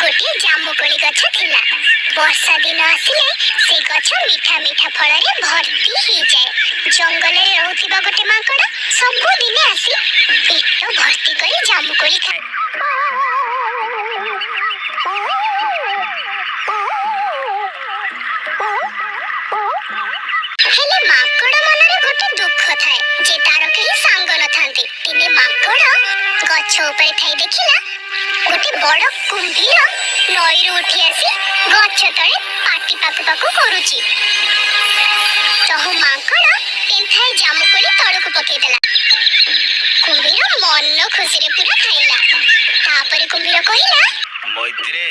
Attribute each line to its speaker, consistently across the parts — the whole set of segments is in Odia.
Speaker 1: ଗୋଟିଏ ଜାମୁକୋଳି ଗଛ ଥିଲା। ବର୍ଷା ଦିନ ଆସିଲେ ସେ ଗଛ ମିଠା ମିଠା ଫଳରେ ଭର୍ତ୍ତି ହେଇଯାଏ। ଜଙ୍ଗଲରେ ରହୁଥିବା ଗୋଟେ ମାଙ୍କଡ ସବୁଦିନେ ଆସି ପେଟ ଭର୍ତ୍ତି କରି ଜାମୁକୋଳି ଖାଏ। ହେଲେ ମାଙ୍କଡ ମନରେ ଗୋଟେ ଦୁଃଖ ଥାଏ ଯେ ତାର କେହି ସାଙ୍ଗ ନଥାନ୍ତି। ଦିନେ ମାଙ୍କଡ ଗଛ ଉପରେ ଥାଇ ଦେଖିଲା, ଗୋଟେ ବଡ କୁମ୍ଭୀର ନଈରୁ ଉଠି ଆସି ଗଛ ତଳେ ପାଟି ପାକୁ ପାକୁ କରୁଛି। ତହୁ ମାଙ୍କଡ ପେନ୍ଥାଏ ଜାମୁକୋଳି ତଳକୁ ପକେଇଦେଲା। କୁମ୍ଭୀର ମନ ଖୁସିରେ ପୁରା ଖାଇଲା। ତାପରେ କୁମ୍ଭୀର କହିଲା,
Speaker 2: ମୈତ୍ରେ,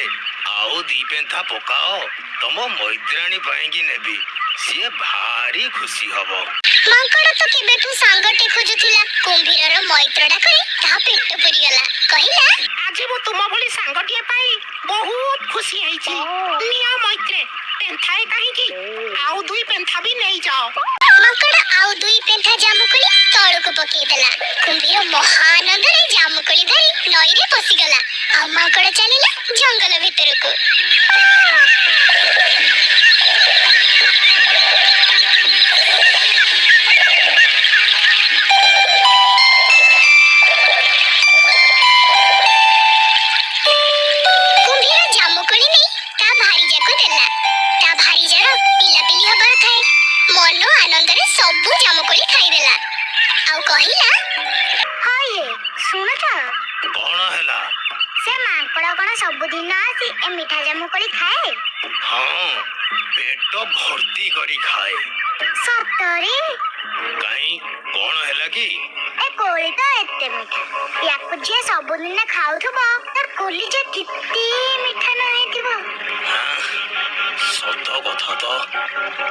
Speaker 2: ଆଉ ଦି ପେନ୍ଥା ପକାଅ, ତମ ମୈତ୍ରାଣୀ ପାଇଁକି ନେବି, ସିଏ ଭାରି ଖୁସି ହବ।
Speaker 1: ମାଙ୍କଡ ତ କେବେଠୁ ସାଙ୍ଗଟେ ଖୋଜୁଥିଲା। କୁମ୍ଭୀରର ମୈତ୍ର ଡାକରେ ତା ପେଟ ପୁରିଗଲା। କହିଲା,
Speaker 3: ଆଜି ମୁଁ ତୁମ ଭଳି ସାଙ୍ଗଟିଏ ପାଇ ବହୁତ ଖୁସି ହେଇଛି। ନିଅ ମୈତ୍ରେ, ପେନ୍ଥାଏ କାହିଁକି, ଆଉ ଦୁଇ ପେନ୍ଥା ବି ନେଇଯାଅ।
Speaker 1: ମାଙ୍କଡ ଆଉ ଦୁଇ ପେନ୍ଥା ଜାମୁକୋଳି ତଳକୁ ପକେଇଦେଲା। କୁମ୍ଭୀର ମହାଆନନ୍ଦରେ ଜାମୁକୋଳି ଧରି ନଈରେ ପଶିଗଲା, ଆଉ ମାଙ୍କଡ ଚାଲିଲା ଜଙ୍ଗଲ ଭିତରକୁ। କୁମ୍ଭୀର ଜାମୁକୋଳି ନେଇ ତା ଭାରିଜାକୁ ଦେଲା। ତା ଭାରିଜାର ପିଲାପିଲି ହବାର ଥାଏ। ମନ ଆନନ୍ଦରେ ସବୁ ଜାମୁକୋଳି ଖାଇଦେଲା ଆଉ କହିଲା,
Speaker 4: ହଇଏ, ଶୁଣୁଛ?
Speaker 2: କଣ ହେଲା?
Speaker 4: ସେ ମାଙ୍କଡ କଣ ସବୁଦିନ ଆସି ଏ ମିଠା ଜାମୁକୋଳି ଖାଏ?
Speaker 2: ହଁ, ପେଟ ଭର୍ତ୍ତି କରି ଖାଏ।
Speaker 4: ସତରେ?
Speaker 2: କାଇଁ, କଣ ହେଲା କି?
Speaker 4: ଏ କୋଳି ତ ଏତେ ମିଠା, ୟାକୁ ଯିଏ ସବୁଦିନ ଖାଉଥିବ ତାର କଲିଜା କେତେ ମିଠା ନ ହେଇଥିବ?
Speaker 2: ହାଁ, ସତ କଥା ତ।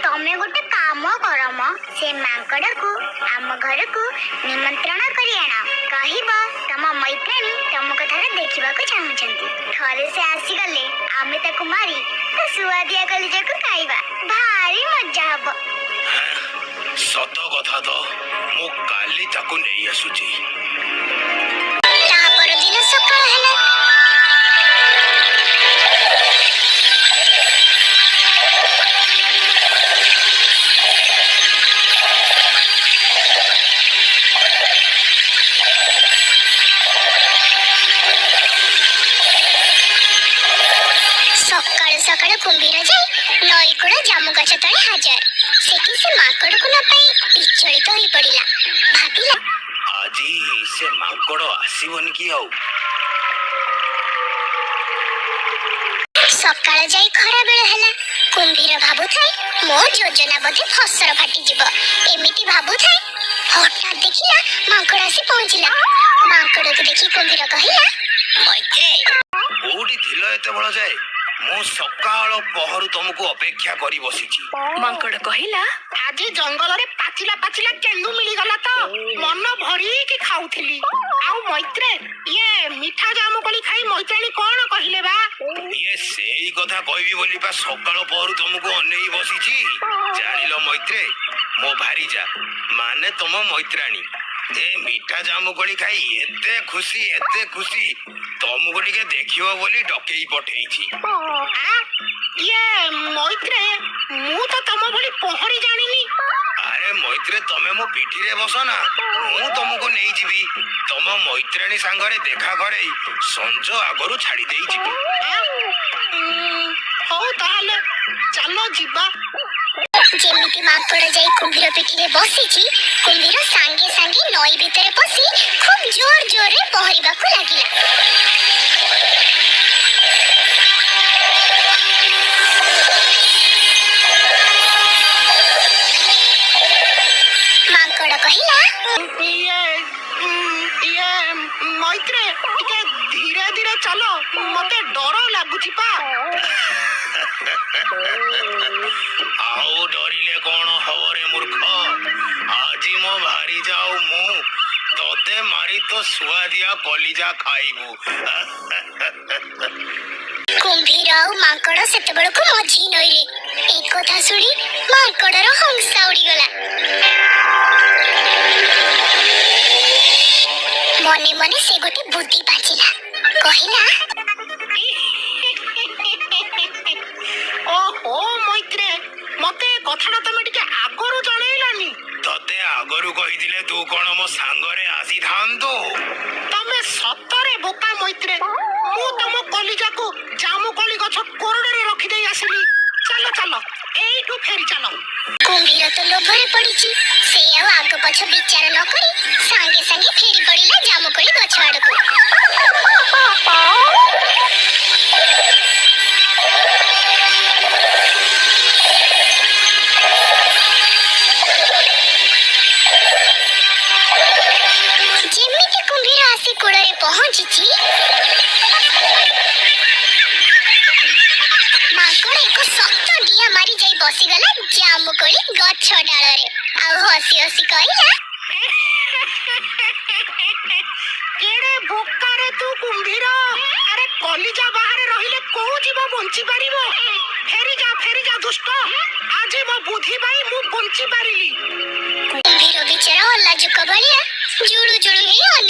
Speaker 4: ତମେ ଗୋଟେ କାମ କର ମ, ସେ ମାଙ୍କଡକୁ ଆମ ଘରକୁ ନିମନ୍ତ୍ରଣ କରି ଆଣ। କହିବ ତମ ମୈତ୍ରାଣୀ ତମକୁ ଥରେ ଦେଖିବାକୁ ଚାହୁଁଛନ୍ତି। ଥରେ ସେ ଆସିଗଲେ ଆମେ ତାକୁ ମାରି ତା ସୁଆଦିଆ କଲିଜାକୁ ଖାଇବା, ଭାରି ମଜା ହବ।
Speaker 2: ହାଁ, ସତ କଥା ତ। ମୁଁ କାଲି ତାକୁ ନେଇ ଆସୁଛି।
Speaker 1: ତା ପରଦିନ ସକାଳ ହେଲା। ସକାଳୁ ସକାଳୁ କୁମ୍ଭୀର ଯାଇ ନଈକୂଳ ଜାମୁ ଗଛ ତଳେ ହାଜର। ସେଠି ସେ ମାଙ୍କଡକୁ ନ ପାଇ ବିଚଳିତ ହୋଇ ପଡିଲା। ଭାବିଲା,
Speaker 2: ଆଜି ସେ ମାଙ୍କଡ ଆସିବନି କି ଆଉ?
Speaker 1: ସକାଳ ଯାଇ ଖରା ବେଳ ହେଲା। କୁମ୍ଭୀର ଭାବୁଥାଏ, ମୋ ଯୋଜନା ବୋଧେ ଫସର ଫାଟିଯିବ। ଏମିତି ଭାବୁଥାଏ, ହଠାତ୍ ଦେଖିଲା ମାଙ୍କଡ ଆସି ପହଞ୍ଚିଲା। ମାଙ୍କଡକୁ ଦେଖି କୁମ୍ଭୀର କହିଲା, ମୈତ୍ରେ,
Speaker 2: କୋଉଠି ଥିଲ ଏତେବେଳ ଯାଏ? ମୁଁ ସକାଳ ପହରୁ ତମକୁ ଅପେକ୍ଷା କରି ବସିଛି।
Speaker 5: ମାଙ୍କଡ କହିଲା,
Speaker 3: ଆଜି ଜଙ୍ଗଲରେ ପାଚିଲା ପାଚିଲା କେନ୍ଦୁ ମିଳିଗଲା ତ ମନ ଭରିକି ଖାଉଥିଲି। ଆଉ ମୈତ୍ରେ, ଇଏ ମିଠା ଜାମୁକୋଳି ଖାଇ ମୈତ୍ରାଣୀ କଣ କହିଲେ ବା?
Speaker 2: ଇଏ ସେଇ କଥା କହିବି ବୋଲି ପା ସକାଳ ପହରୁ ତମକୁ ଅନେଇ ବସିଛି। ଜାଣିଲ ମୈତ୍ରେ, ମୋ ଭାରିଜା ମାନେ ତମ ମୈତ୍ରାଣୀ ଏ ମିଠା ଜାମୁକୋଳି ଖାଇ ଏତେ ଖୁସି, ଏତେ ଖୁସି, ତମକୁ ଟିକେ ଦେଖିବ ବୋଲି ଡକେଇ ପଠେଇଛି।
Speaker 3: ଆ, ଇଏ ମୈତ୍ରେ, ମୁଁ ତ ତମ ଭଳି ପହଁରି ଜାଣିନି।
Speaker 2: ଆରେ ମୈତ୍ରେ, ତମେ ମୋ ପିଠିରେ ବସ ନା, ମୁଁ ତମକୁ ନେଇଯିବି। ତମ ମୈତ୍ରାଣୀ ସାଙ୍ଗରେ ଦେଖା କରେଇ ସଞ୍ଜ ଆଗରୁ ଛାଡି ଦେଇଯିବି।
Speaker 3: ଆ, ହଉ ତାହେଲେ ଚାଲ ଯିବା।
Speaker 1: ଯେମିତି ମାଙ୍କଡ ଯାଇ କୁମ୍ଭୀର ପିଠିରେ ବସିଛି, କୁମ୍ଭୀର ସାଙ୍ଗେ ସାଙ୍ଗେ ନଈ ଭିତରେ ପଶି ଖୁବ୍ ଜୋର ଜୋରରେ ପହଁରିବାକୁ ଲାଗିଲା। ମାଙ୍କଡ କହିଲା,
Speaker 3: ଇଏ ଇଏ ମୈତ୍ରେ, ଟିକେ ଧୀରେ ଧୀରେ ଚାଲ, ମତେ ଡର ଲାଗୁଛି ପା।
Speaker 2: ଆଉ ଡରିଲେ କଣ ହବ ରେ ମୂର୍ଖ? ଆଜି ମୋ ଭାରିଜା ଆଉ ମୁଁ ତତେ ମାରି ତୋ ସୁଆଦିଆ କଲିଜା ଖାଇବୁ।
Speaker 1: କୁମ୍ଭୀର ଆଉ ମାଙ୍କଡ ସେତେବେଳକୁ ମଝି ନଈରେ। ଏ କଥା ଶୁଣି ମାଙ୍କଡର ହଂସା ଉଡିଗଲା। ମନେ ମନେ ସେ ଗୋଟେ ବୁଦ୍ଧି ପାଞ୍ଚିଲା। କହିଲା,
Speaker 2: ତୁ କଣ ମୋ ସାଙ୍ଗରେ ଆସିଥାନ୍ତୁ?
Speaker 3: ତମେ ସତରେ ବୋକା ମୈତ୍ରେ। ମୁଁ ତମ କଲିଜାକୁ ଜାମୁକୋଳି ଗଛ କୋରଡ଼ରେ ରଖିଦେଇ ଆସିଲି। ଚାଲ ଚାଲ, ଏଇଠୁ ଫେରି ଚାଲ।
Speaker 1: କୁମ୍ଭୀର ତ ଲୋଭରେ ପଡିଛି। ସେ ଆଉ ଆଗ ପଛ ବିଚାର ନ କରି ସାଙ୍ଗେ ସାଙ୍ଗେ ଫେରି ପଡିଲା ଜାମୁକୋଳି ଗଛ ଆଡକୁ। ଯେମିତି କୁମ୍ଭୀର ଆସି କୂଳରେ ପହଞ୍ଚିଛି, ମାଙ୍କଡ଼ ଏକ ଶକ୍ତ ଡିଆଁ ମାରି ଯାଇ ବସିଗଲା ଜାମୁକୋଳି ଗଛ ଡାଳରେ ଆଉ ହସି ହସି କହିଲା,
Speaker 3: କେଡେ ବୋକାରେ ତୁ କୁମ୍ଭୀର! ଆରେ, କଲିଜା ବାହାରେ ରହିଲେ କୋଉ ଜୀବ ବଞ୍ଚି ପାରିବ? ଫେରି ଯା, ଫେରି ଯା ଦୁଷ୍ଟ। ଆଜି ମୋ ବୁଦ୍ଧି ପାଇଁ ମୁଁ ବଞ୍ଚି ପାରିଲି।
Speaker 1: କୁମ୍ଭୀର ବିଚାରା ଅଲାଜୁକ ଭଳିଆ ଜୁଳୁ ଜୁଳୁ ହେଇ ଅନେଇ